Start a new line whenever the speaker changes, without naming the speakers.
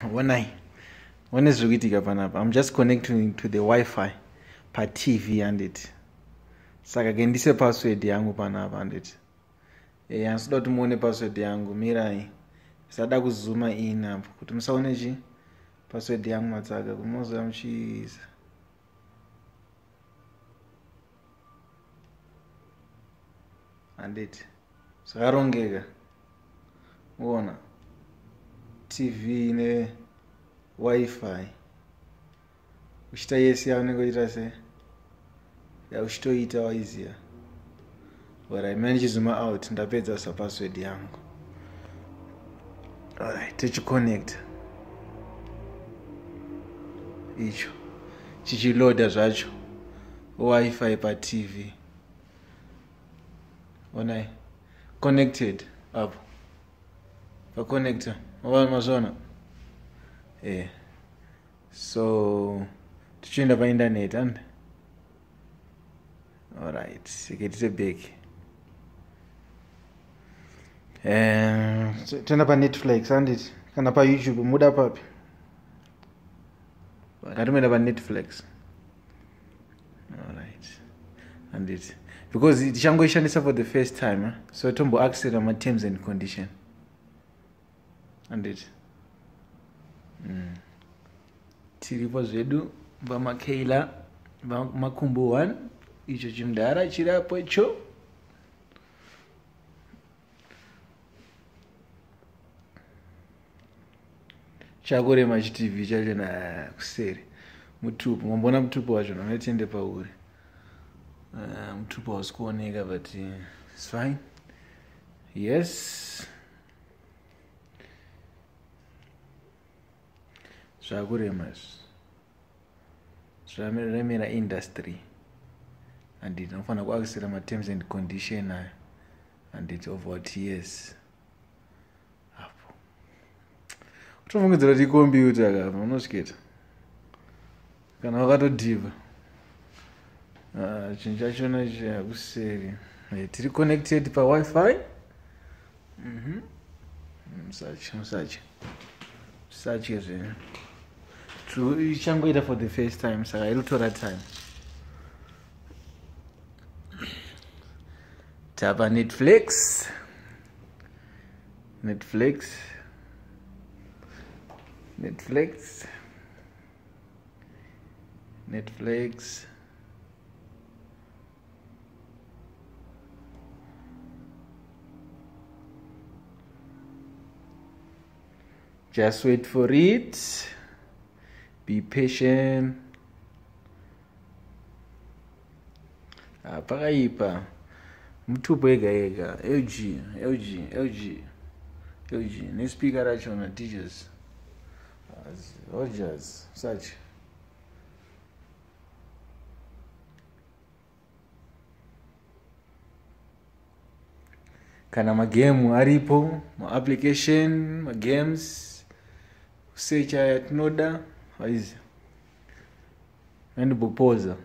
Onai, one zviri kuitika panapa. I'm just connecting to the WiFi paTV, handiti? Saka ke ndise password yangu panapa, handiti? Handisida kuti muone password yangu. Mirai, ndisada kuzuma in apo kuti musaone chi password yangu. Matsaga kuti munozoya muchiisa. Handiti zvakarongeka? Uona TV neWiFi, uchiita yese yaunenge uchiita, se yauchitoita waiziya. Alright, mina ndichizuma out, ndapedza sa password yangu. Alright, tichiconnect icho chichiloada zvacho WiFi paTV. Onai, connected apo, paconnector, mazvona? So tichienda painternet and alright, sike back, toenda paNetflix, handiti? Kana paYouTube, muda papi? Ngatimboenda paNetflix. Alright, handiti? Because tichangoishandisa for the first time, eh? So tomboaccepta ma-terms and condition, handiti? Tiripo zvedu vamakeila makumbo 1, icho chimudhara chirapo icho. Chakurema chiTV chacho na kuseri mutupo. Mamboona mutupo wacho? Unotiende pauri. Mutupo hausi kuoneka, but it's fine. Yes, zvakurema izvi, zvaremera industry, handiti? Unofanira kuaccepta ma-terms and condition ayo, handiti? Of what? Yes, apo kutofungidzira kuti ikombiyuta kapa unosviketa kana wakatodhivha. Ah, chinhu chachona chakuseri. Tiri connected paWiFi. Musatye, musatye, musatye zvenyu. Ichangoita for the first time, saka iri kutora time. Tapa Netflix, Netflix, Netflix, Netflix. Just wait for it, be patient. Ah, pakaipa, mutupo ega ega. LG, LG, LG, LG nespeaker rachona, DJs Rogers such. Kana magemu aripo, maapplication, magames, kusecha yatinoda, aizi andimbopoza.